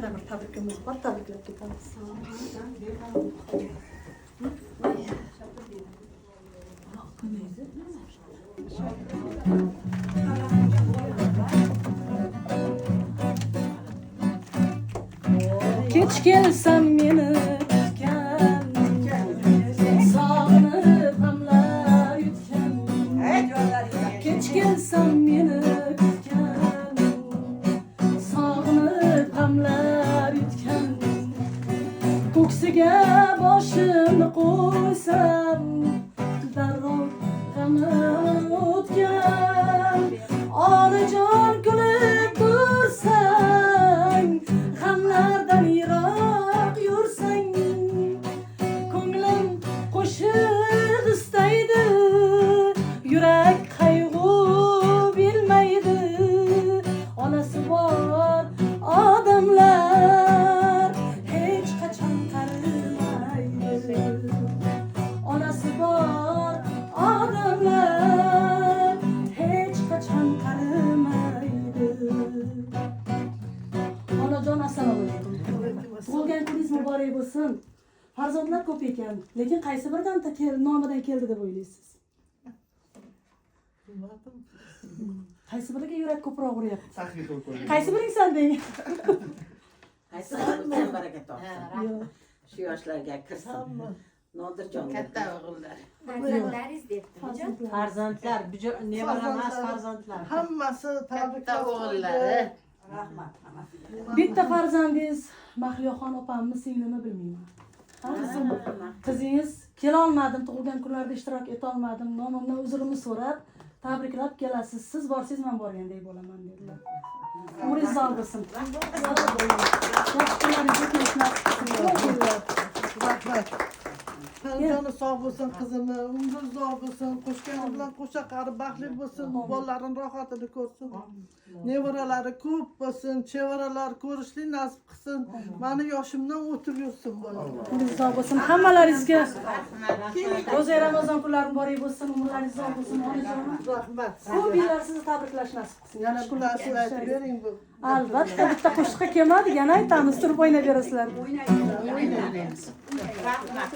Yana bir tabrikimiz bor, tabriklab ketamiz. Kech kelsam meni kutgan, sog'inib g'amlar yutgan. Kech kelsam meni kutgan, sog'inib g'amlar yutgan. Ko'ksiga boshimni qo'ysam, darrov g'amim o'tgan. Onajon kulib tursang, g'amlardan yiroq yursang, ko'nglim qo'shiq istaydi, yurak qayg'u bilmaydi. Onasi bor odamlar hech qachon qarimaydi. Onasi bor odamlar hech qachon qarimaydi. Onajon, assalomu alaykum. Tug'ilgan kuningiz muborak bo'lsin. Farzandlar ko'p ekan, lekin qaysi biridan nomidan keldi deb o'ylaysiz? Qaysi biriga yurak ko'proq uryapti? Qaysi biringsan deng? Qaysi biridan baraka topsin. Yo'q. Shu yoshlarga kirsin. Nodirjon. Katta o'g'illar. Farzandlaringiz debdi. Farzandlar. Farzandlar, nevara emas, farzandlar. Hammasi Katta tabriklab o'g'illari. Rahmat hammasiga. Bitta farzandingiz Mahliyoxon opammi, singlimi bilmayman. Ha? Qizingiz kelolmadim, tug'ilgan kunlarda ishtirok etolmadim. Nomimdan uzrimni so'rab, tabriklab kelasiz. Siz borsangiz men borgandek bo'laman dedilar. Umringiz uzoq bo'lsin. Sog' bo'ling. Yaxshi kunlaringiz o'tmasi nasib qilsin. Rahmat. Joni sog' bo'lsin qizimni, umri uzoq bo'lsin, qo'shgani bilan qo'sha qari baxtli bo'lsin, bolalarini rohatini ko'rsin. Nevaralari ko'p bo'lsin, chevaralar ko'rishlik nasib qilsin. Mani yoshimdan o'tib yursin bola. Umringiz uzoq bo'lsin. Hammalaringizga ro'za Ramazon kunlari muborak bo'lsin, umrlaringiz uzoq bo'lsin, onajonim. Rahmat. Ko'p yillar sizni tabriklash nasib qilsin. Yana ashula aytib bering bu. Albatta, bitta qo'shiqqa kelmadik, yana aytamiz, turib o'ynab berasizlar. Rahmat.